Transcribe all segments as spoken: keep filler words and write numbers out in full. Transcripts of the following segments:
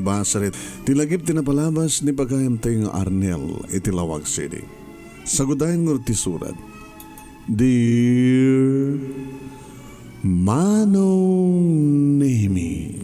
Basar ti lagip ti napalabas ni pagayamtayo nga Arnel iti Laoag City. Sagudayen ngarud ti surat. Dear Manong Nemi.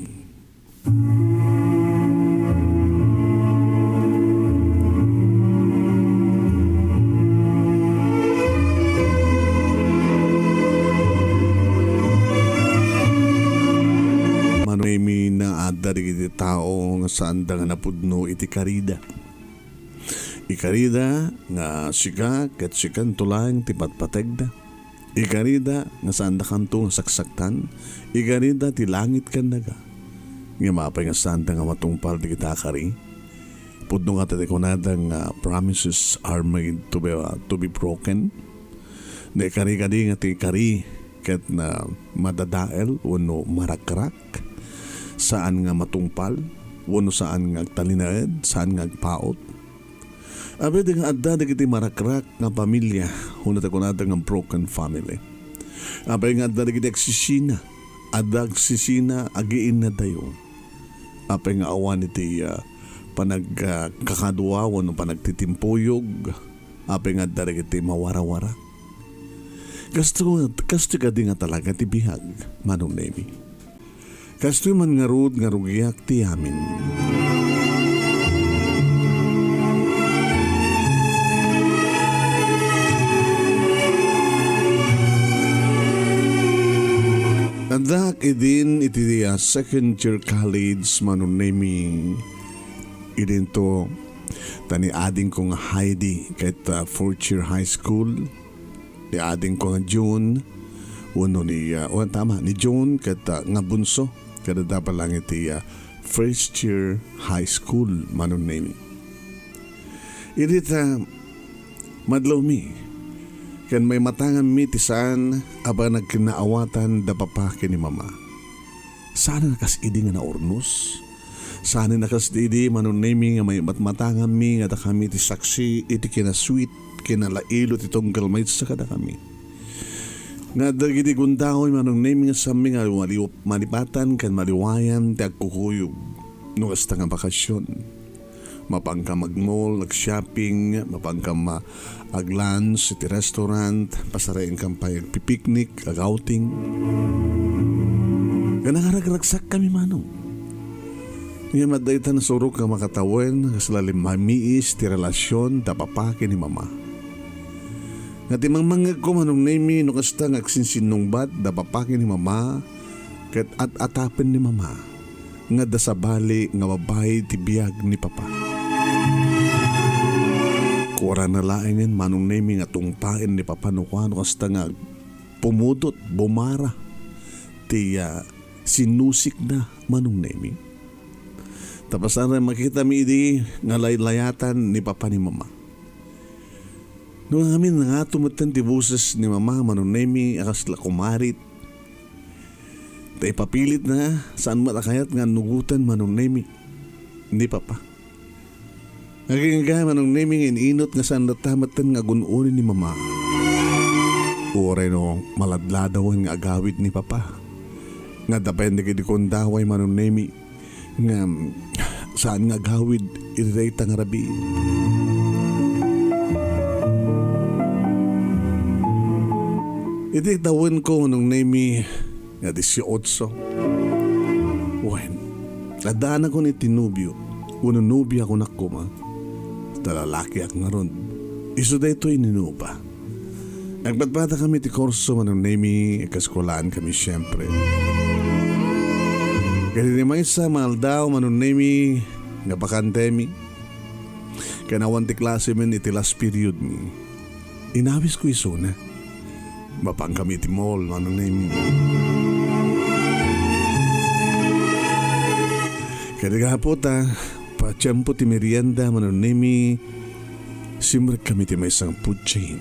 Manong Nemi, adda dagiti tao nga saanda nga napudno iti karida. Ikarida nga sika ket sikanto laeng ti patpategda. Ikarida nga saandakanto nga saksaktan. Ikarida ti langit ken daga. Ngem apay nga saanda nga matungpal dagita a kari? Pudno ngata ti kunada nga promises are made to be, uh, to be broken. Naikari kadi nga ti kari ket na madadael wenno marakrak, saan nga matungpal, wenno saan nga agtalinaed, saan nga agpaut. Apay nga adda dagiti marakrak nga pamilya, wenno ta kunada nga broken family. Apay nga adda dagiti agsisina, adda agsisina, agiinnadayo. Apay nga awan iti, ah, panag-, ah, kakadua wenno panagtitimpuyog. Apay nga adda dagiti mawarawara. Kasto, kasto kadi nga talaga ti biag, Manong Nemi. Kastoy man ngarud nga rugiak ti amin. Addaak idin iti, ah, second year college, Manong Nemi. Idinto, ta ni adingko nga Heidi ket, ah, fourth year high school. Ni adingko nga June, wenno ni, ah, oh, tama, ni June ket, ah, nga bunso, ket adda pay laeng iti, ah, first year high school, Manong Nemi. Idi ta madlawmi ken maimatanganmi ti saan a panagkinnaawatan da papa ken ni mama. Saan a kas idi nga naurnos. Saan a kas idi, Manong Nemi, nga maimatmatanganmi nga dakami ti saksi iti kinasweet, kinalailo ti tunggal maysa kadakami. Nga dagiti gundaway, Manong Nemi, nga saanmi nga maliw-, malipatan ken maliwayan ti agkukuyog no kasta nga bakasyon. Mapanka mag-mall, ag-shopping, mapanka ma-, ag-lunch iti restaurant, pasaraenka pay agpipiknik, ag-outing. Nga nangaragragsakkami, Manong. Ngem adda ita nasurok nga makatawen, kasla limmamiis ti relasyon da papa ken ni mama. Nga ti mangmangngegko, Manong Nemi, no kasta nga agsinsinnungbat da papa ken ni mama, ket at-atapen ni mama nga adda sabali nga babai ti biag ni papa. Kuarana laengen, Manong Nemi, nga tungpaen ni papa no kuano kasta nga pumudot, bumara ti, ah, sinusikna, Manong Nemi. Tapasana makitami idi nga laylayatan ni papa ni mama. No amin nangato metten ti boses ni mama, Manong Nemi, a kasla kumarit. Ta ipapilitna, saan met a kayat nga annugoten, Manong Nemi, ni papa. Agingga, Manong Nemi, nga in-inut nga saan latta metten nga agun-uni ni mama. Uray no maladladawen nga agawid ni papa. Nga depende ket gundaway, Manong Nemi. Ngem saan nga agawid iti dayta nga rabii. Iti tawenko, Manong Nemi, nga dieciocho, wen, addanakon iti nobio, wenno nobia kunak koma, ta lalakiak ngarud. Isu daytoy ni Nuba. Nagpadpadakami ti kurso, Manong Nemi, agkaeskuelaankami siempre. Ket iti maysa nga aldaw, Manong Nemi, nga bakantemi, ken awan ti klasemin iti last periodmi, inawisko isuna. Mapankami iti mall, Manong Nemi. Ket gapu ta, patiempo ti merienda, Manong Nemi, simrekkami iti maysa nga food chain.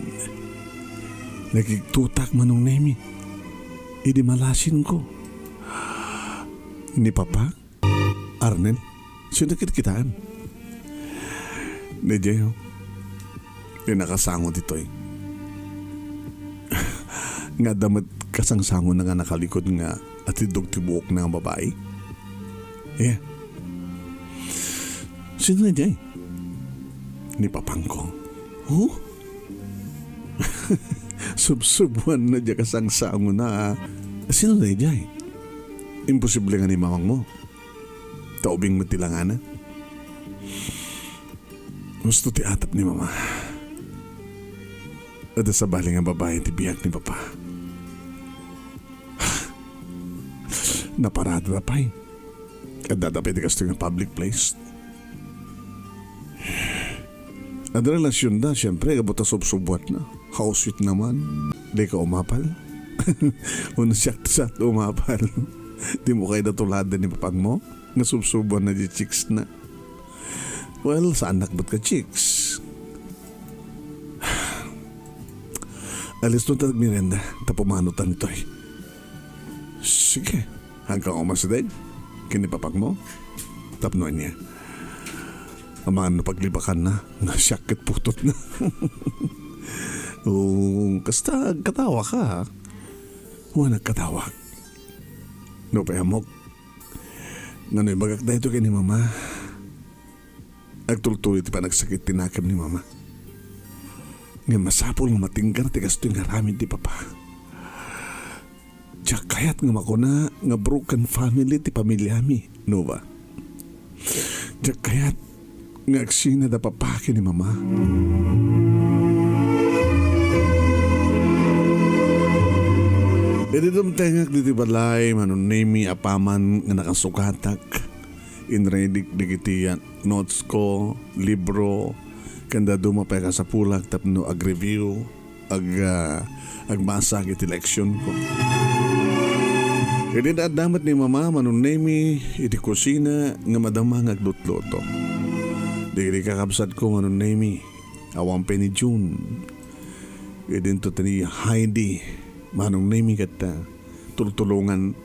Nakigtutak, Manong Nemi. Idi malasinko, ni Papa, Arnel, sino ket kitaem? Ni Diego, ti nakasango ditoy. Nga adda met kasangsangona nga nakalikod nga atiddog ti buokna nga babai. Yeah. Sino daydiay? Ni papangko. Oh? Subsubuan na dia kasangsangona, ah. Sino daydiay? Imposible nga ni mamangmo. Ta ubing met ti langana. Husto ti atap ni mama. Adda sabali nga babai ti biag ni papa. Naparada pay. Adda pay ti kastoy nga public place. Adda relasionda, siempre, gapu ta subsubuan na. How sweet naman. Di ka umapal? Unsyak ti sa umapal. Di mo kay natuladan ni papangmo? Nga subsubuan na di chicks na. Well, saanak met ka chicks. Aliston ta agmerienda, ta pumano ta nitoy. Sige, hanggang umasideg, ken ni papangmo. Tapno ania. Amangan no paglibakan na, nga siak ket putot na. Oo, kasta agkatawa ka. Wen agkatawa. No pay ammok, ngano ibagak daytoy ken ni mama? Agtultuloy ti panagsakit ti nakem ni mama. Ngem masapul nga matinggar ti kastoy nga aramid ti papa. Diak kayat nga makuna nga broken family ti pamiliami, no ba? Diak kayat nga agsinad a papa ken ni mama. Idi dumtengak ditoy balay, Manong Nemy, apaman nga nakasukatak, inreadyek dagiti, ah, notes ko, libro, ken dadduma pay a kasapulak tapno ag-review, ag-, ah, agbasak iti leksionko. Idi adda met ni Mama, Manong Nemy, iti kusina nga madama nga aglutluto. Dagiti kakabsatko, Manong Nemy, awan pay ni June. Idinto ti ni Heidi, Manong Nemy, ket, ah, tultulongan,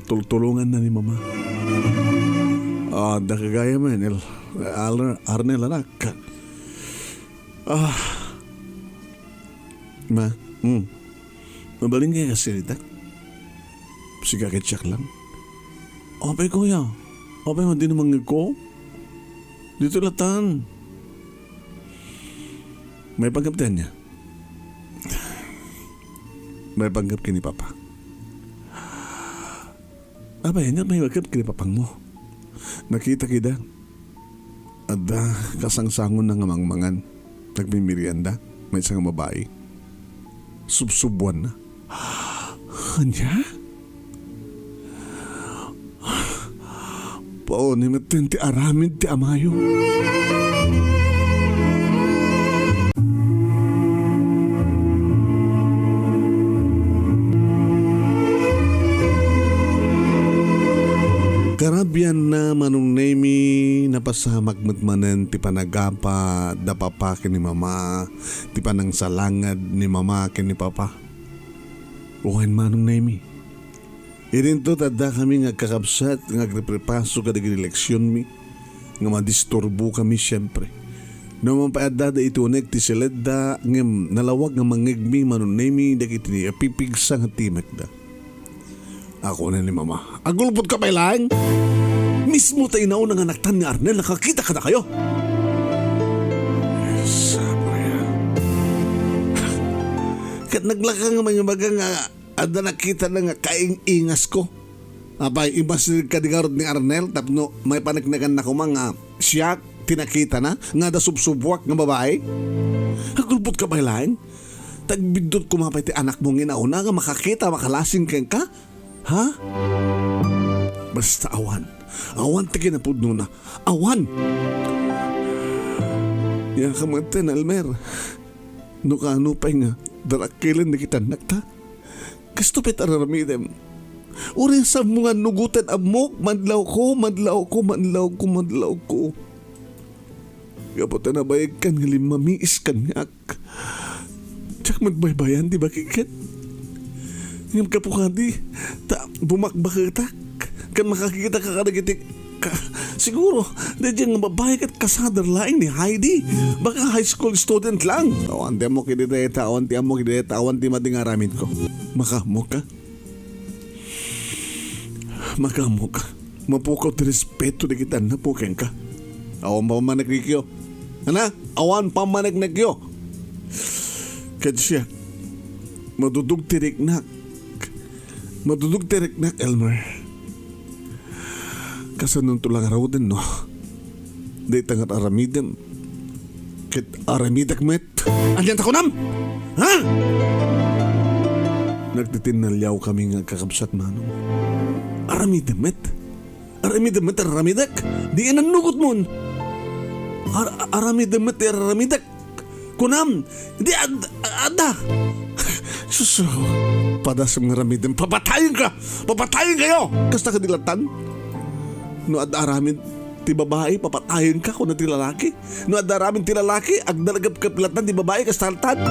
tultulonganna ni Mama. Ah, adda gayam, Arnel, Arnel, anak. Ah. Ma, hmm. Mabalin kaya kasirita? Sika ket siak lang. Apay, kuya. Apay, nga di naman ngegko? Dito latan. Maipanggep ti ania? Maipanggep ken ni Papa. Apay, ania maipanggep ken ni Papangmo? Nakitak ida. Adda kasangsangonna nga mangmangan. Nagmimerienda. Maysa nga babai. Subsubuanna. Ania? Pauni metten ti aramid ti amayo. Karabianna, Manong Nemy, napasamak met manen ti panagapa da Papa ken ni Mama, ti panangsalangad ni Mama ken ni Papa. Wen, Manong Nemy, idinto ti addakami nga agkakabsat nga agriprepaso kadagiti leksionmi nga madisturbokami siempre. No man pay addada iti uneg ti siledda, ngem nalawag nga mangngegmi, Manong Nemy, dagiti apipigsa nga timekda. Ako na ni Mama. Agulpot ka pay laeng? Mismo ta inauna nga naktan ni Arnel, nakakita kadakayo. Sabay, ah. Ket naglaka nga mangibaga nga adda nakitana nga kaing-ingasko. Apay, imbasirka di garud ni Arnel tapno maipaneknekanna koma nga siak ti nakitana nga adda subsubuak nga babai? Agulpot ka pay laeng? Tagbiddut koma pay ti anakmo nga inauna nga makakita, makalasing kenka? Ha? Basta awan. Awan ti kinapudnona. Awan! Nia ka metten, Elmer. No kaano pay nga darakkelen dagiti annakta? Kasto pay ti ar-aramidem. Uray saanmo nga annugoten, ammok, madlawko, madlawko, madlawko, madlawko. Gapu ta nabayagkan nga limmamiis kaniak. Diak met baybayan ti bakigken. Ngem gapu kadi, ta bumakbaketak. Ken makakita ka kadagiti ka, siguro, daydiay nga babai ket kasada laeng ni Heidi. Baka high school student lang. Awan ti ammok idi dayta, awan ti ammok idi dayta, awan ti madi nga aramidko. Makaammok ka? Makaammok ka? Mapukaw ti respeto dagiti annak kenka. Awan pammaneknekyo. Ana? Awan pammaneknekyo. Ket siak, madudog ti riknak. Madudog ti riknak, Elmer. Kasanonto la ngaruden, no? Dayta nga aramidem. Ket aramidek met. Ania ti kunam? Ha? Nagtitinnaliawkami nga agkakabsat, Manong. Aramidem met. Aramidem met, aramidek. Di inannugotmo. Ar-, aramidem met, aramidek. Kunam, di ad-, adda. Sus, padasem nga aramidem. Papatayenka! Papatayenkayo! Kasta kadi lattan? No adda aramid ti babai, papatayenka, kuna ti lalaki. No adda aramid ti lalaki, agdalagepkep lattan ti babai, kasta lattan.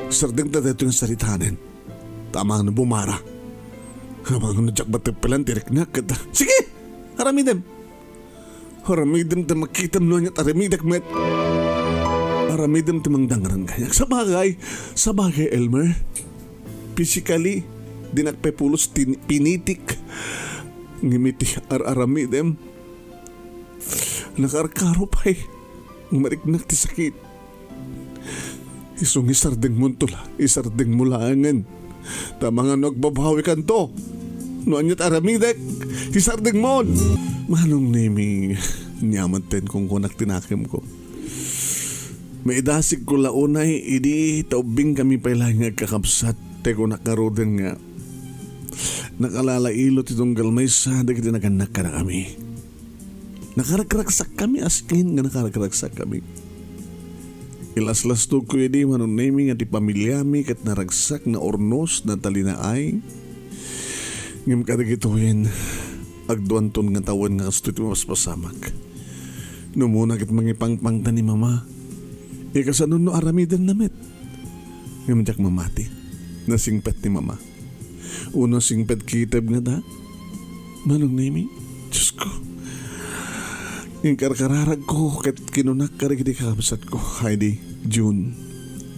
Sardeng ta daytoy nga saritanen. Tama nga bumara. Amang no diak mateppelan ti riknak, ket, sige! Aramidem. Aramidem ti makitam no aniat aramidek met. Aramidem ti mangdangran kaniak. Sabagay, sabagay, Elmer. Physically, dinak pay pulos ti pinitik. Ngem iti ar-aramidem, nakarkaro pay. Mariknak ti sakit. Isu nga isardengmonto la, isardengmo laengen. Ta mangano agbabawikanto? No aniat aramidek, isardengmon. Manong Nemi, aniamanten kunkunak ti nakemko. Maidasigko la unay idi ta ubbingkami pay laeng nga agkakabsat, ti kunak ngaruden nga nakalalailo ti tunggal maysa dagiti nagannak kadakami. Nakaragragsakkami, as in nga nakaragragsakkami. Ilaslastogko idi, Manong Nemi, nga ti pamiliami ket naragsak, naurnos, natalinaay. Ngem kadagitoyen, agduanton nga tawen nga kastoy ti mapaspasamak. No umuna ket mangipangpangta ni Mama, ikasano no aramidenna met? Ngem diak mamati. Nasingpet ni Mama. Uno singpet kitab ngata, Manong Nemi, Diosko. Inkarkararagko ket kinunak kadagiti kakabsatko, Heidi, June,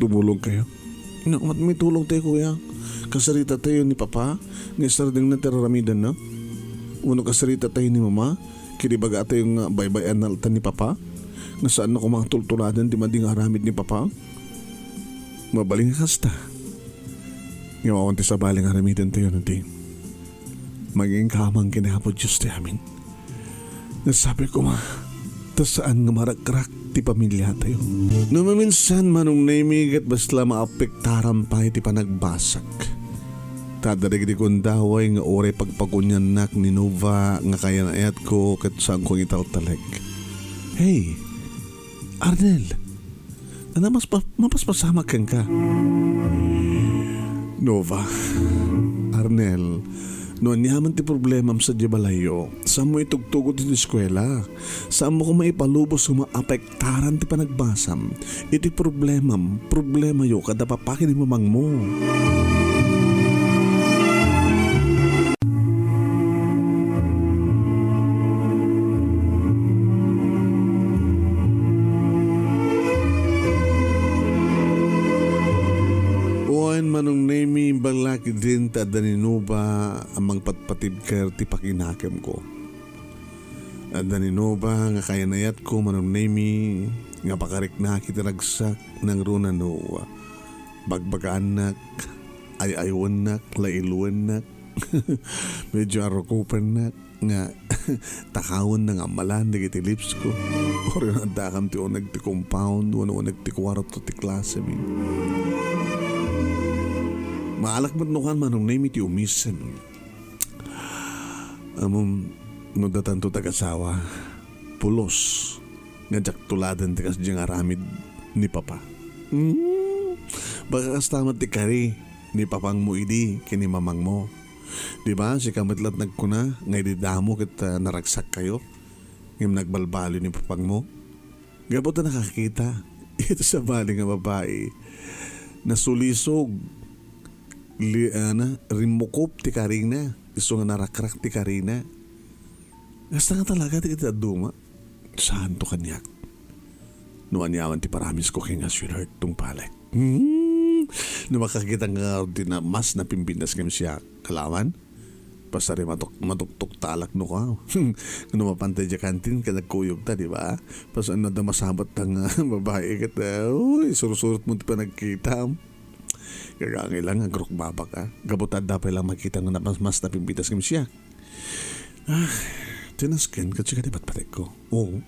tumulongkayo. Nia, ket mitulongtayo, kuya. Kasaritatayo ni Papa nga isardengna ti ar-aramidenna. Uno kasaritatayo ni Mama ket ibagatayo nga baybay-anna latta ni Papa nga saanna koma nga tultuladen ti madi nga aramid ni Papa. Mabalin nga kasta. Ngem awan ti sabali nga aramidantayo no di manginkamang ken ni Apo Dios ti amin. Nasabi koma, ta saan nga marakrak ti pamiliatayo. No maminsan, Manong Nemi, ket basta maapektaran pay ti panagbasak. Ta adda dagiti gundaway nga uray pagpaguniannak ni Nova nga kayan-ayatko ket saanko nga italtalek. Hey, Arnel! Ania, mas pa-, mapaspasamak kenka. Nova, Arnel, no aniaman ti problemam sadiay balayyo, saanmo itugtugaw ti eskuela. Saanmo koma ipalubos nga maapektaran ti panagbasam. Iti problemam, problemayo kada papa ken ni mamangmo. Wen, Manong Nemi, imbag la ketdin ta adda ni Nova a mangpatpatibker ti pakinakemko. Adda ni Nova nga kayan-ayatko, Manong Nemi, nga pakariknaki ti ragsak, nangruna no bagbagaannak, ay-aywennak, lailuennak, medyo arukopennak, nga takawenna nga amalan dagiti lips ko. Uray no addakam ti uneg ti compound wenno uneg ti kuarto ti klasemi. Maalak met no kan, Manong Nemi, ti umisem. Ammom, no addanto ti agasawa, pulos nga diak tuladen ti kasdiay nga aramid ni Papa. Hmm, baka kasta met ti kari ni papangmo idi ken ni mamangmo. Di ba, sika met la't nagkuna nga idi damo ket, ah, naragsakkayo, ngem nagbalbaliw ni papangmo? Gapu ta nakakita iti sabali nga babai, nasulisog, li-, ah, na, rimmukop ti karina, isu nga narakrak ti karina. Kasta nga talaga ti iti dadduma. Saanto kaniak. No aniaman ti paramisko kenka, sweetheart, tungpalek. Hmm. No makakitak nga di na mas napimpintas ngem siak, kalawan? Pasari matuk-, matuktok talak no ka. No mapantay diay kantin ket nagkuyog ta, di ba? Pas-, no adda masabot ta nga babai ket, eh, uy, sursurot mo ti panagkitam. Kagangay lang nga agrukbabak, ah. Gapu ta adda pay lang makita nga napas-, mas napimpitas ngem siya. Ah, tinasken ket siya kadi patpatekko. Oo.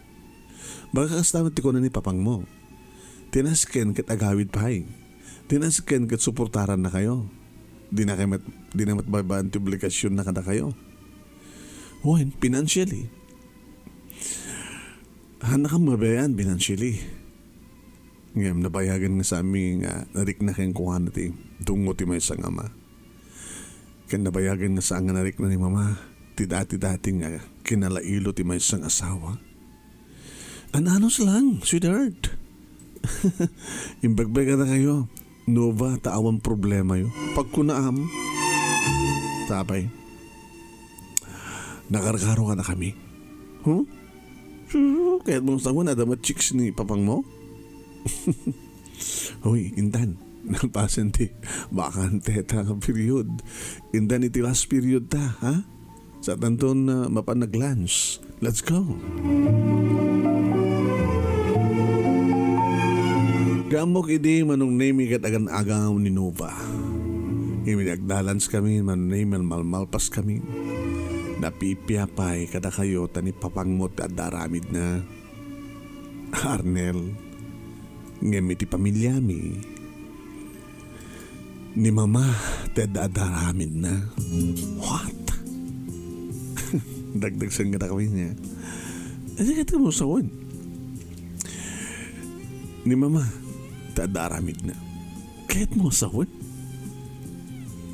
Baka kasta met ti kuna ni papangmo. Tinasken ket agawid pay. Tinasken ket suportarannakayo. Dinakayo met, dina met baybay-an ti obligasionna kadakayo. Wen, financially. Haannakami a baybay-an financially. Ngem nabayagen nga saanmi nga narikna kenkuana ti dungo ti maysa nga ama. Ken nabayagen nga saan nga narikna ni Mama ti dati-dati nga kinalailo ti maysa nga asawa. An-anos lang, sweetheart. Imbagbaga na kayo. Nova, ta awan problemayo. Pagkunaam, tapay. Nakarkaro kadakami. Huh? Kayatmo nga sawen, adda met chicks ni papangmo? Hoy, intan. Nalpasen ti bakante ta nga period. Intan iti last period ta, ha? Sa tanton, ah, mapan nag-lunch. Let's go. Gammok idi Manong Nemi ket agan-agaw ni Nova. Idi nagda-lunch kami, Manong Nemi, malmalpas kami. Napipia pay kadakayo ta ni papangmo ti adda aramidna. Arnel, ngem iti pamiliami, ni Mama ti adda aramidna. What? Dagdagsen nga dakami niya. Adi ket mo sawen. Ni Mama ti adda aramidna. Kayatmo a sawen?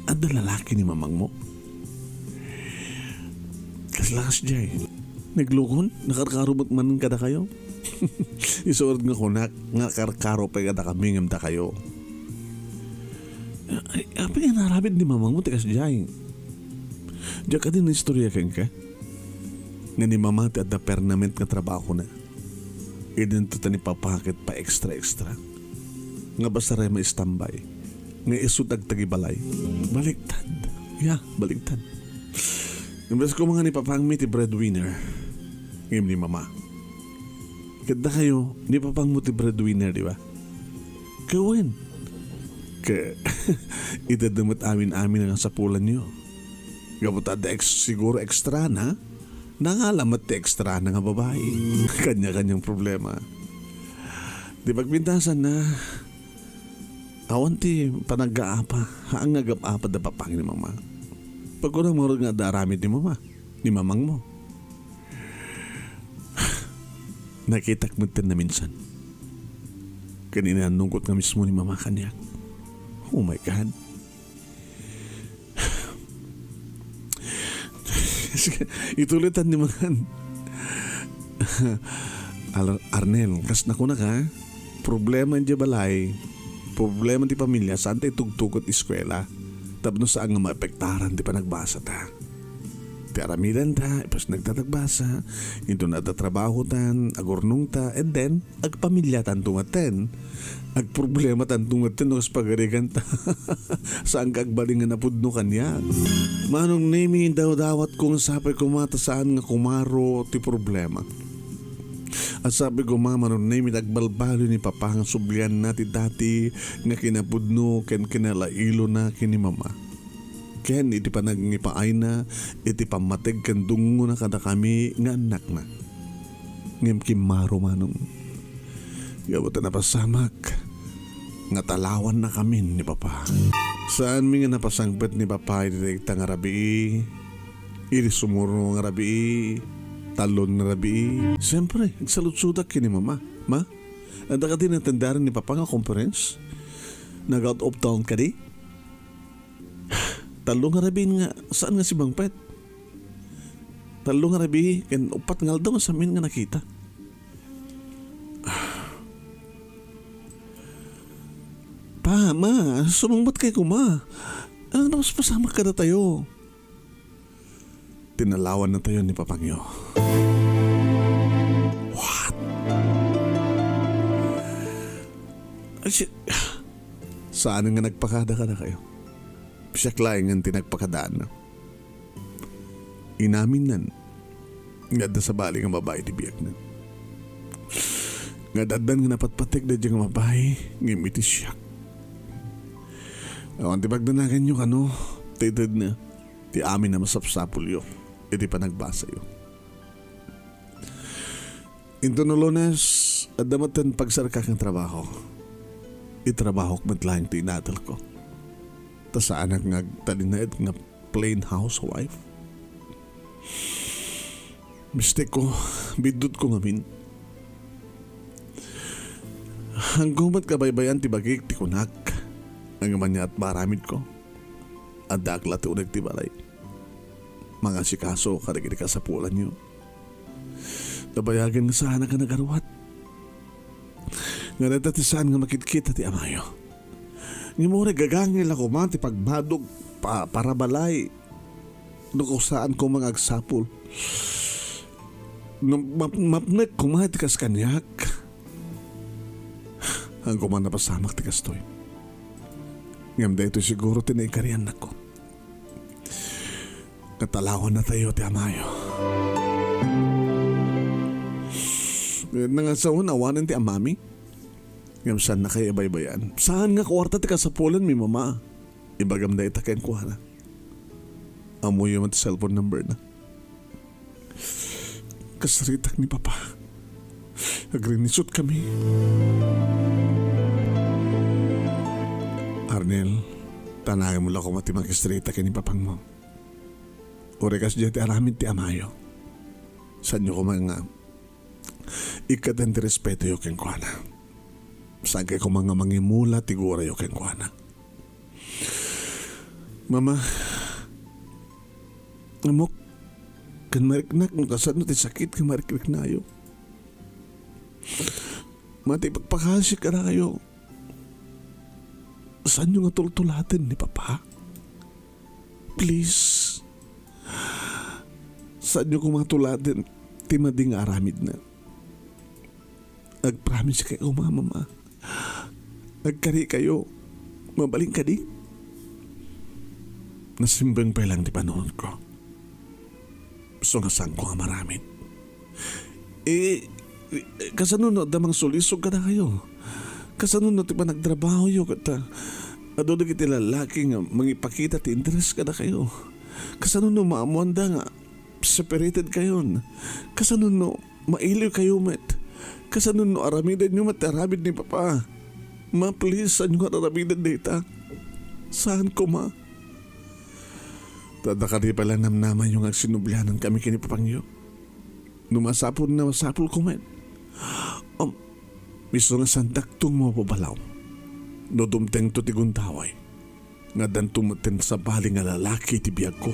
Adda lalaki ni mamangmo? Kasla kasdiay. Naglukon? Nakarkaro met manen kadakayo? Isurat nga kunak, nakarkaro pay kadakami ngem dakayo. Ay, apay nga naaramid ni mamangmo ti kasdiay? Diak kadi naistorya kenka? Nga ni Mama ti adda permanent nga trabahona. Idinto ta ni Papa ket pa-extra-extra. Nga basta ray maistambay. Nga isu ti agtagibalay. Baliktad. Ya, baliktad. Imbes koma nga ni papangmi ti breadwinner. Ngem ni Mama. Ket dakayo, ni papangmo ti breadwinner, di ba? Ket wen. Ket, ita da met amin-amin nga sapulanyo. Gapu ta adda ex-, siguro extra na. Nangala met ti extra na nga babai. Kanya-kanyang problema. Di pagpintasan na, awan ti panaggaapa, haan nga agap-apa da papang ni Mama. Pagkunam ngarud nga adda aramid ni Mama, ni mamangmo. Nakitak met ten na minsan. Ken inannungkot nga mismo ni Mama kaniak. Oh my God. Ituloy tan ni mangan. Ar-, Arnel, kas nakunak, problema idiay balay, problema ti pamilya, saan ta itugtugot eskuela. Tapno saan nga maapektaran ti panagbasa ta. Ti aramiden ta, ipas nagtatagbasa, inton adda trabaho tan, agurnong ta, and then, agpamilya tanto ngaten. Agproblema tanto ngaten no kas pagarigan ta. Saan ka agbalin nga napudno kaniak? Manong Nemi, dawdawat ko nga sapay koma ta saan nga kumaro ti problema. At sapay koma, Manong Nemi, agbalbaliw ni Papa nga sublianna ti dati nga kinapudno ken kinalailona ken ni Mama. Ken iti panangipaayna iti pammateg ken dungngona kadakami nga annakna. Ngem kimmaro, Manong. Gapu ta napasamak nga talawannakamin ni Papa. Saanmi nga napasangpet ni Papa iti daigta nga rabii, iti sumurno nga rabii, tallon nga rabii. Siyempre, agsaludsodak ken ni Mama. Ma, adda kadi natendaran ni Papa nga conference? Nag-out of town kadi? Tallo nga rabii nga saan nga simangpet. Tallo nga rabii ken uppat nga aldaw nga samin nga nakita. Pa, Ma, sumangpet kay koma. Ano, napaspasamak kadatayo? Tinalawan natayo ni Papangyo. What? Ay, si-, saan nga nagpakada kadakayo? Siak laeng ti nagpakadaanna. Inaminnan nga adda sabali nga babai ti biagna. Nga addan nga napatpatek daydiay nga babai ngem iti siak. Awan ti pagdanaganyo kano ti itedna ti amin a masapsapulyo iti panagbasayo. Inton no Lunes, adda metten pagsarkak nga trabaho. Itrabahok met laeng ti inatelko. Ta saanak nga agtalinaed nga plain housewife. Mistekko, biddutko ngamin. Anggo met kabaybayan ti bagik ti kunak, nga ania met ti aramidko. Addaak la ti uneg ti balay. Mangasikaso kadagiti kasapulanyo. Nabayagen nga saanak a nagaruat. Nga dayta ti saan nga makitkita ti amayo. Ngem uray gagangay la koma ti pagbadok pa-, para balay. No saan koma nga agsapul. No map-, mapnek koma ti kas kaniak. Haan koma napasamak ti kastoy. Ngem daytoy siguro ti naikariannakko. Katalawannatayo ti amayo. Nangasaon awanen ti amami. Ngem saannakayo ibaybayan. Saan nga kuarta ti kasapulanmi, Mama? Ibagam dayta kenkuana. Ammoyo met ti cellphone number na. Kasritak ni Papa. Agrinisutkami. Arnel, tanagem la koma ti makisrita ken ni Papangmo. Uray kasdiay ti aramid ti amayo. Saanyo koma nga ikkaten ti respetoyo kenkuana. Saankayo koma nga mangimula ti gurayo kenkuana. Mama, ammok ken mariknak no kasano ti sakit nga marikriknayo. Mati, ipakpakasik kadakayo. Saanyo nga tultuladen ni Papa? Please. Saanyo koma tuladen ti madi nga aramidna. Agpromise kayo, Mama. Agkari kayo. Mabalin kadi? Nasimbeng pay lang ti panunotko. Isu nga saanko nga maramid. Eh, eh, kasano no adda mangsulisog kadakayo? Kasano no ti panagtrabahoyo ket, ah, adu dagiti lalaki nga mangipakita ti interes kadakayo? Kasano no maammoanda nga separated kayon? Kasano no mailiw kayo met? Kasano no aramidenyo met ti aramid ni Papa? Ma, please, saanyo nga aramiden dayta? Saan koma? Ta adda kadi pay la namnamayo nga agsinublianan kami ken ni Papangyo? No masapul, no masapul koma met. Um, isu nga saandakto nga mapabalaw no dumtengto ti gundaway nga addanto metten sabali nga lalaki ti biagko.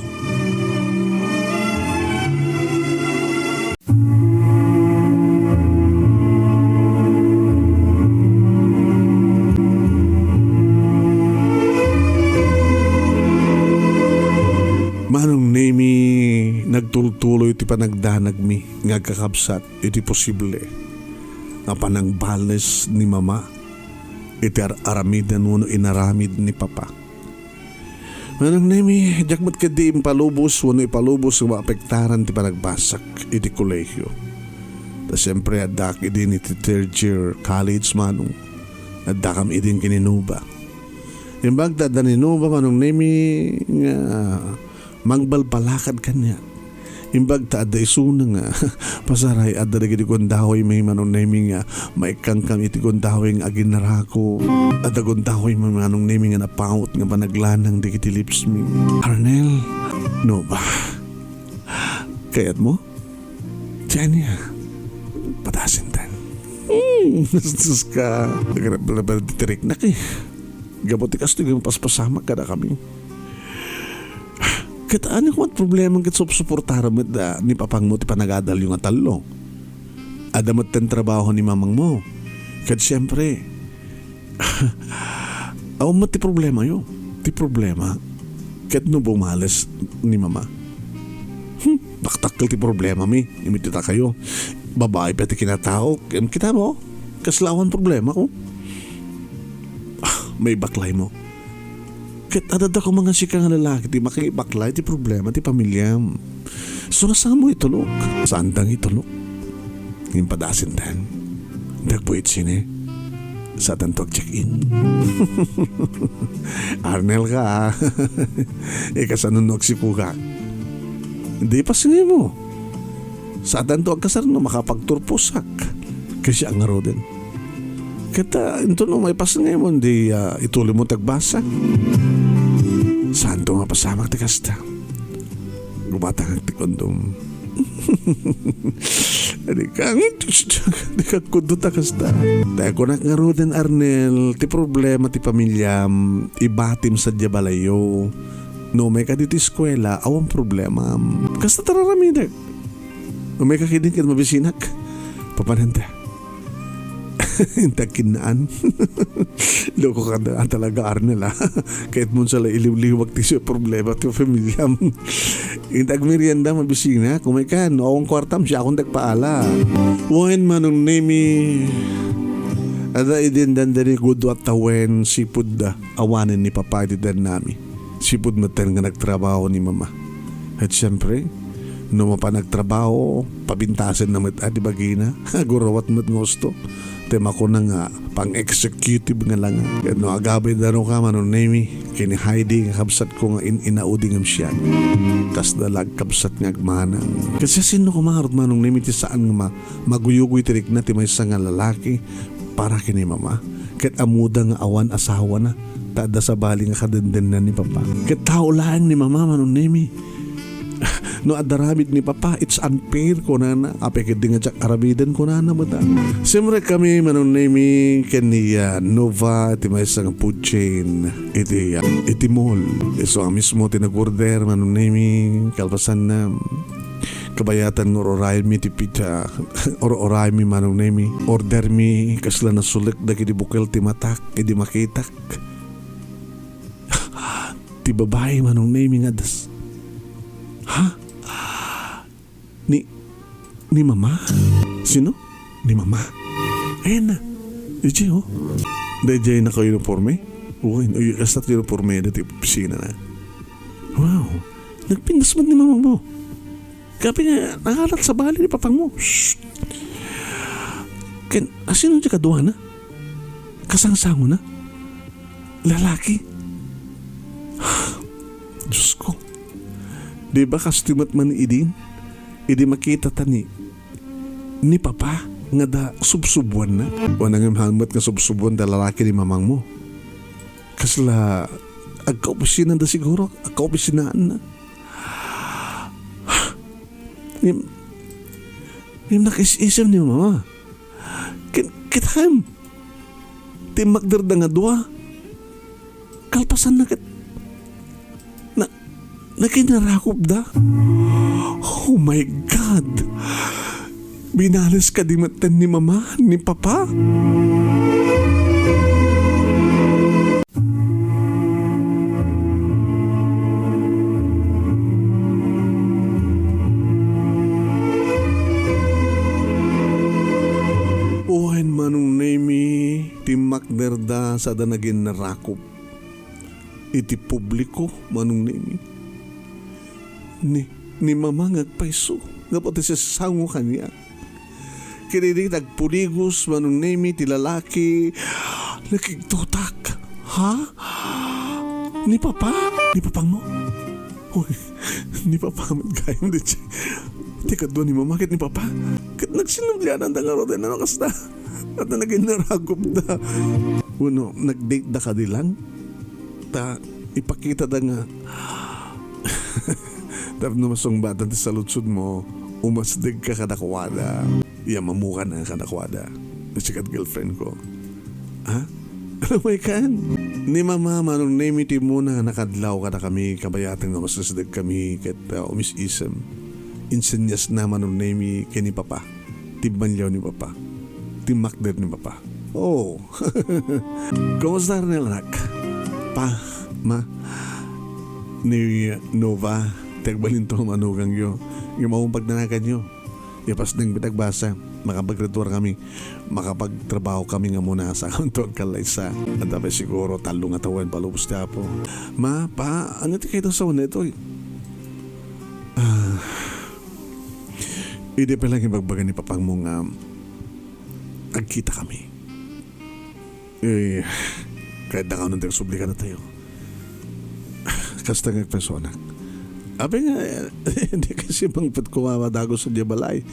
Manong Nemi, nagtultuloy ti panagdanagmi nga agkakabsat iti posible nga panangbales ni Mama iti ar-, aramiden wenno inaramid ni Papa. Manong Nemi, diak met ketdi impalubos wenno ipalubos nga maapektaran ti panagbasak iti kolehiyo. Ta siempre, addaak idi iti third year college, Manong. Addakam idin ken ni Nuba. Imbag ta adda ni Nuba, Manong Nemi, nga mangbalbalakad kaniak. Imbag ta adda isuna nga pasaray, adda dagiti gundawaymi, Manong Nemi, nga maikkankam iti gundaway nga aginarako. Adda gundawaymi, Manong Nemi, nga napaut nga panaglanang dagiti lipsmi. Arnel, Nuba, kayatmo? Jenny, padasintan. Hmm, sus ka. Nagrabal-rabal ti tiriknak eh. Gapu ti kastoy nga paspasamak kadakami. Ket ania koma ti problema ket supsuportaram met da ni Papangmo ti panagadalyo nga tallo. Adda met ti trabaho ni Mamangmo. Ket siempre, awan met ti problemayo. Ti problema, ket no bumales ni Mama. Hmm, dakdakkel ti problemami, imitita kayo. Babai pa ti kinataok. Em, kita mo? Kasla awan problema ko. Ah, may baklay mo. Ket adda koma nga sika nga lalaki ti makibaklay ti problema ti pamilyam. So, nasamo itulok? Saanta nga itulok. Ngem padasintan. Dagboy iti sine. Saatanto ag-check-in. Arnel ka, ah. Ikasano no agsipugak? Di pasngaymo. Saatanto agkasar no makapagturposak. Kasi ang ngaruden. Ket, ah, inton umay pasngaymo, di, ah, ituloymo ti agbasa. Saanto nga pasamak ti kasta? Gumatangak ti kondom. Di ka, di ka kundo ta kasta. Tay kunak ngaruden, Arnel, ti problema ti pamiliam, ibatim sadiay balayyo. No, umay ka ditoy eskuela, awan problema. Kasta tararamidek. Umay ka ketdin ket mabisinak. Papananta. Inta kinnaan. Loko ka na talaga, Arnel, ah. Kahit mo sa iliwliwag ti siya problema ti pamilya mo. Inta agmerienda, mabisinak. Umay ka, no, awan kwartam, siya akong tagpaala. Wen, Manong Nemi. Ada idin dandani gudu at tawen, sipud da. Awanen ni Papa iti dennami. Sipud metten nga nagtrabaho ni Mama. Ket siempre, no mapan nagtrabaho, pabintasen na met a ti bagina. Agurawat met nga usto. Ti makuna nga pang-executive nga langa. Ket no agabay dano ka, Manong Nemi, ken ni Heidi nga kabsatko nga in-inaudi ngem siak. Kasda la agkabsat nga agmanang. Ket siasino koma ngarud, Manong Nemi, ti saan nga ma-, maguyugoy ti rikna ti maysa nga lalaki para ken ni Mama? Ket ammoda nga awan asawana, ta adda sabali nga kadendenna ni Papa. Ket tao laeng ni Mama, Manong Nemi. No adda aramid ni Papa, it's unfair, kunana. Apay ketdi nga diak aramiden, kunana met a. Simrek kami, Manong Nemi, ken ni, ah, Nova, ti maysa nga food chain, iti, ah, iti mall. Isu a mismo ti nag-order, Manong Nemi, kalpasanna. Kabayatan nga ur-urayenmi ti pizza, ur-urayenmi, Manong Nemi. Ordermi, kasla nasulek dagiti bukel ti matak, idi makitak. Ti babai, Manong Nemi, nga das. Ha? Ni, ni Mama? Sino? Ni Mama. Ayan na. Di jay, oh. Di jay naka-uniforme? Uy, uy, kastat uniforme dati opisina na. Wow. Nagpintas man ni Mama mo. Kapi nga, nangalat sabali ni Papang mo. Shh. Ken, asino ti kaduana? Kasangsango na? Lalaki? Diyos ko. Di ba kastoy met man idin? Idi makita ta ni, ni Papa nga da subsubuan na? O nangimhan met nga subsubuan da lalaki ni Mamang mo? Kasla agkaopisina da siguro? Agkaopisinaan na? Ngem, ngem nakis-isem ni Mama. Ken, ket ham. Timmakder da nga dua. Kalpasan na ket na, nakinarakop da. Oh my God! Binales kadi metten ni Mama, ni Papa? Wen, Manong Nemi, timmakder da sada nagin narakop iti publiko, Manong Nemi. Ni, ni Mama nga agpayso, nga pati sisango kaniak. Ken idi nagpuligos, Manong Nemi, ti lalaki, nakigtotak. Ha? Ni Papa? Ni Papang mo? Uy, ni Papa met gayam, di ti, ti kadua ni Mama ket ni Papa. Ket nagsinublianan da ngarud, no kasta. Ket nagin narakop da. Wenno, nag-date da kadi lang? Ta, ipakita da nga tapno masungbatan ti saludsod mo, umasdeg ka kadakuada. Ya, mamukan na kadakuada. Sikat girlfriend ko. Ha? Ano may kan? Ni Mama, Manong Nemi, ti muna nga nakadlaw kadakami, kabayatan nga masasdeg kami, ket, uh, umis-isem. Insenyas na, Manong Nemi, ken ni Papa. Timmanliaw ni Papa. Timmakder ni Papa. Oh. Kumusta, Arnel, anak? Pa, Ma, ni Nova, ti agbalinto nga manugangyo. Ngem awan pagnanakanyo. Ipasdeng ti agbasa. Makapagrituar kami. Makapagtrabaho kami nga muna sa kanto agkallaysa. Adda pay siguro tallo nga tawen palubos ti Apo. Ma, Pa, ania ti kayatyo a sawen daytoy? Ah, Idi pay lang ibagbaga ni papangmo nga agkitakami. Eh, kayatda nga unay agsubli kadatayo. Kasta nga agpesonak. Abi nga, eh, di kasi mangpet ko nga madagus sadiay balay.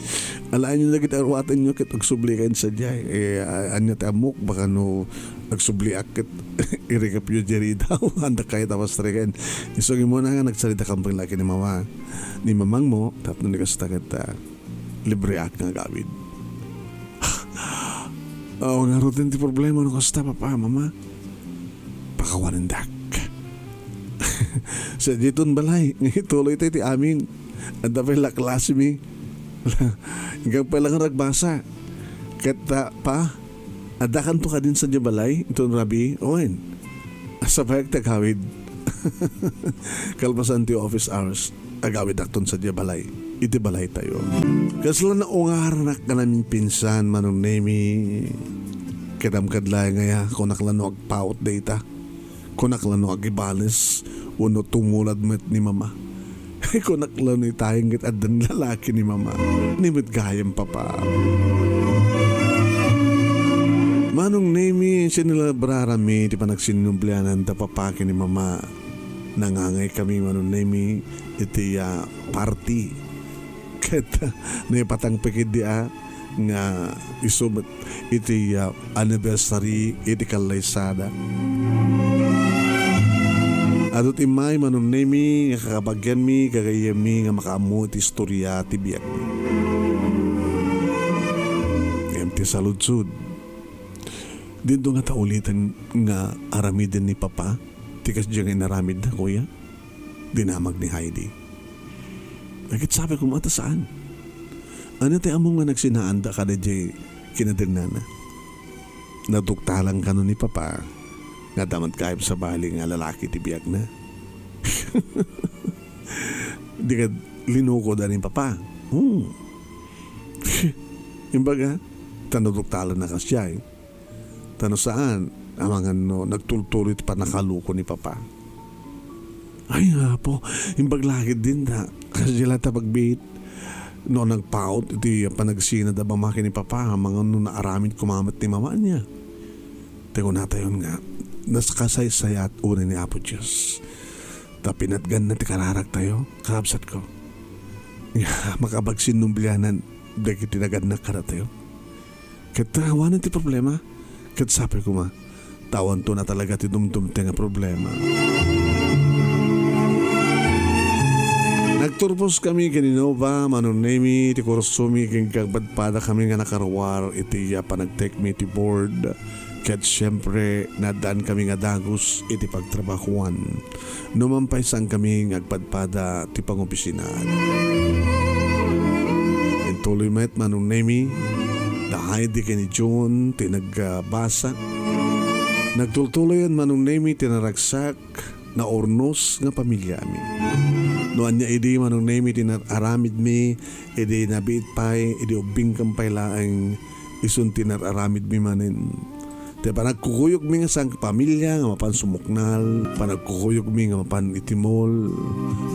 Alaenyo dagiti aruatenyo ket agsubli kayo sadiay. Eh, a-, ania ti ammok, baka no agsubliak ket irikapyo diay ridaw. Anda kayo tapas triken. Isu nga imuna nga nagsarita ka pay laki ni mama. Ni mamangmo, tapno di kasta ket, ah, libreak nga agawid. Oo, ngaruden ti problema no kasta, papa, mama. Pakawanendak. Sadiay ton balay, nga ituloy tayo ti amin. Adda pay la klase mi. Inka pay la nga agbasa. Ket, ah, pa, addakanto kadin sadiay balay, inton rabii, wen. Sabayak ti agawid. Kalpasan ti office hours, agawidakton sadiay balay. Iti balaytayo. Kasla naungarnak nga naminpinsan, Manong Nemi. Ket amkad laeng aya, kunak la no agpaut dayta. Kunak la no agibales, wenno tumulad met ni mama. Kunak la no itayeng ket addan lalaki ni mama. Ni met gayam, papa. Manong Nemi, sinelebrarami ti panagsinnubleanan da papa ken ni mama. Nangangaykami, Manong Nemi, iti, ah, party. Ket naipatang pay ketdi a nga isu met iti, ah, anniversary iti kallaysada. Adu ti immay, Manong Nemi, nga kakabagianmi, gagayyemmi nga makaammo iti istoria ti biagmi. Ngem ti saludsod, dinto ngata uliten nga aramiden ni Papa ti kasdiay nga inaramidna, kuya? Dinamag ni Heidi. Nagkitsabi koma ta saan. Ania ti ammom nga nagsinaanda kadaydiay kinadennana? Naduktalan kano ni Papa nga adda met gayam sabali nga lalaki ti biagna? Di kad linukoda ni Papa. Hmm. Imbaga, ta naduktalan na kasdiay. Ta no saan, amangan no nagtultuloy ti pannakaluko ni Papa. Ay, Apo, imbag la ketdin ta kasdiay la ta pagbiit. No nagpaut iti panagsinad a mama ken ni Papa, amangan no naaramid koma met ni Mama ania. Ti kunatayon nga, nakasaysayat unay ni Apo Dios. Ta pinatganna ti kararaktayo, kakabsatko. Nga makapagsinnubleanan dagiti nagannak kadatayo. Ket awanen ti problema, ket sapay koma, ta awanto na talaga ti dumdumteng a problema. Nagturpos kami ken ni Nova, Manong Nemi, ti kursomi ken kagpadpada kami nga nakaruar iti, ah, panagtekmi iti board. Ket siempre, naaddan kami nga dagus iti pagtrabahoan. Numan pay saan kami nga agpadpada ti pangopisinaan. Intuloy met, Manong Nemi, da Heidi ken ni John ti nagbasa. Nagtultuloyen, Manong Nemi, ti naragsak, naurnos nga pamiliami. No ania idi, Manong Nemi, ti nar-aramidmi, idi nabiit pay, idi ubbingkem pay laeng, isun ti nar-aramidmi manen. Ti panagkukuyogmi nga sangpamilya nga mapan sumuknal, panagkukuyogmi nga mapan itimol,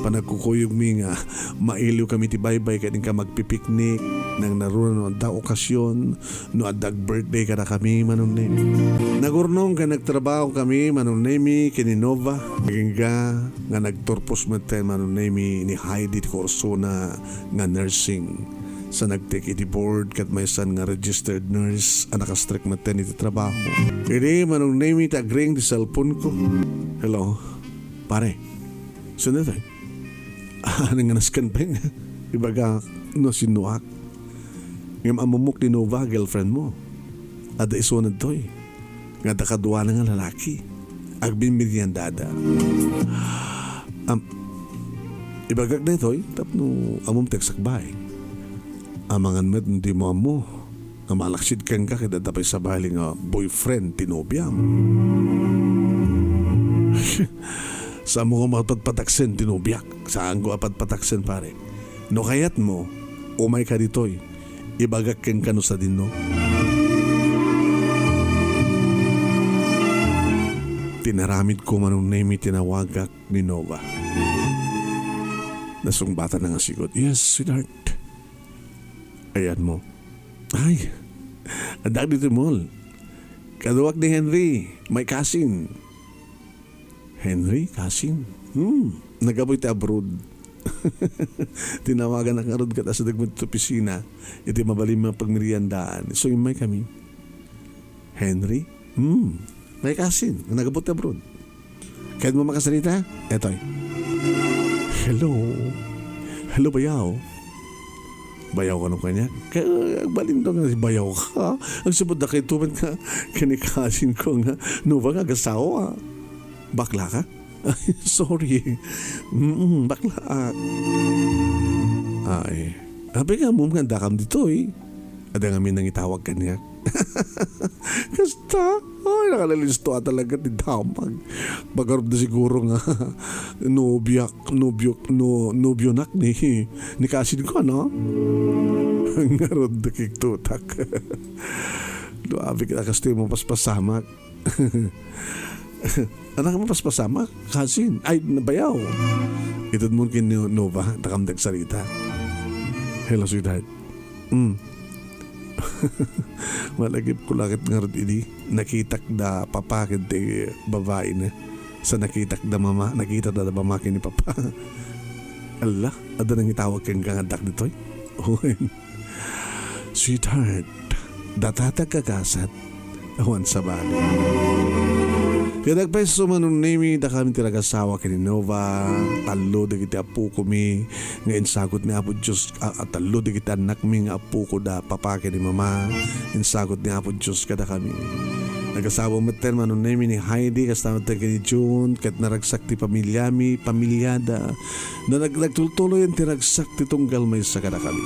panagkukuyogmi nga mailiw kami ti baybay ket inka magpipiknik, nangnaruna no adda okasion, no adda ag-birthday kadakami, Manong Nemi. Nagurnong ken nagtrabaho kami, Manong Nemi, ken ni Nova. Agingga nga nagturpos metten, Manong Nemi, ni Heidi ti kursona nga nursing. Sa nagtek iti board ket maysan nga registered nurse a nakastrek metten iti trabaho. Idi Manong Nemi ti agring ti cellphone ko. Hello, pare. Sino tayo? Ah, nga nasken peng. Ibaga, no, sinuak. Ngem ammomok ni Nova, girlfriend mo. Adda isuna ditoy. Nga adda kaduana nga lalaki. Agbimbinnian dada. Am, ibagak daytoy, tapno ammom ti agsakbay. Amangan met no dimo ammo. Nga malaksid kenka ket adda pay sabali nga boyfriend ti nobiam. Saan mo nga patpataksen ti nobiak? Saan ko a patpataksen, pare? No kayat mo, umay ka ditoy. Ibagak kenka no sadino. Tinaramid ko, Manong Nemi, tinawagak ni Nova. Nasungbatan na nga sigud. Yes, sweetheart. Ayan mo. Ay, adda dito mall. Kaduak ni Henry, my cousin. Henry, cousin? Hmm, nagapu iti abroad. Tinawagan ak ngarud ket asideg met iti opisina. Iti mabalin nga pagmeriendaan. So, immay kami. Henry? Hmm, my cousin, nagapu iti abroad. Kayatmo makasarita? Etoy. Hello. Hello, bayaw. Bayaw ka no kanya? Kaya, agbalin daw nga bayaw ka. Ang sabot da kay tuman ka, kinikasin ko nga, no ba nga agasawa? Bakla ka? Ay, sorry. Mm, bakla. Ay. Abi nga, mum nga dakam ditoy. Ada nga minangitawag kanya. Kasta? Ay, nakalalisto talaga ti damag. Pagarup da siguro nga nobiak, nobiok, no, nobionak ni, ni kasin ko, no? Ngarud da kiktutak. Duabi kita kastoy mo paspasamak. Anak mo paspasamak, kasin. Ay, nabayaw. Itud mo kin Nova, takam dagsarita. Hello, sweetheart. Mm. Malagip ko lakit ngarud idi. Nakitak da papa ken ti babae na. Sa nakitak da mama, nakita da, da mama ken ni papa. Allah, adda nangitawag ken kangadak ditoy. Wen. Sweetheart, data ti agkakasat. Awan sabali. Kaya nagpaiso man unay mi dakami ti nagasawa ken ni Nova, tallo dagiti apo ko mi, nga insagut ni Apo Dios, a, a, tallo dagiti annakmi nga apo ko da papa ken ni mama, insagut ni Apo Dios kadakami. Nagasawa metten man unay mi ni Heidi, kasta metten ken ni June, ket naragsak ti pamilyami, pamilyada. Na nag-, nagtultuloyen ti ragsak ti tunggal maysa kadakami.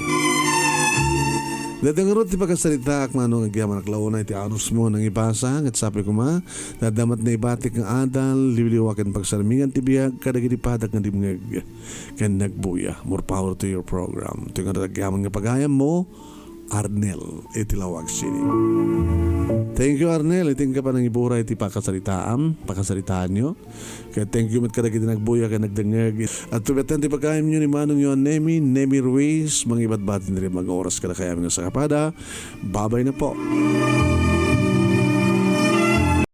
Daytoy ngarud ti pakasaritaak, mano, nga agyamanak la unay ti anusmo nangibasa, ket sapay koma, nadammat naibatik nga adal, liwliwa ken pagsarmingan ti biag kadagiti padak nga dimngeg ken nagbuya. More power to your program. Itoy nga agyaman nga pagayammo, Arnel, iti Laoag City. Thank you, Arnel. Iti nga panangibura iti pakasaritaam, pakasaritaanyo. Kaya thank you met kadagiti nagbuya ken nagdengngeg. Adtoy metten ti pagayamyo ni Manongyo a Nemi, Nemi Ruiz, mangibadbati ti magoras kadakayamin nga sakapada. Babay na po.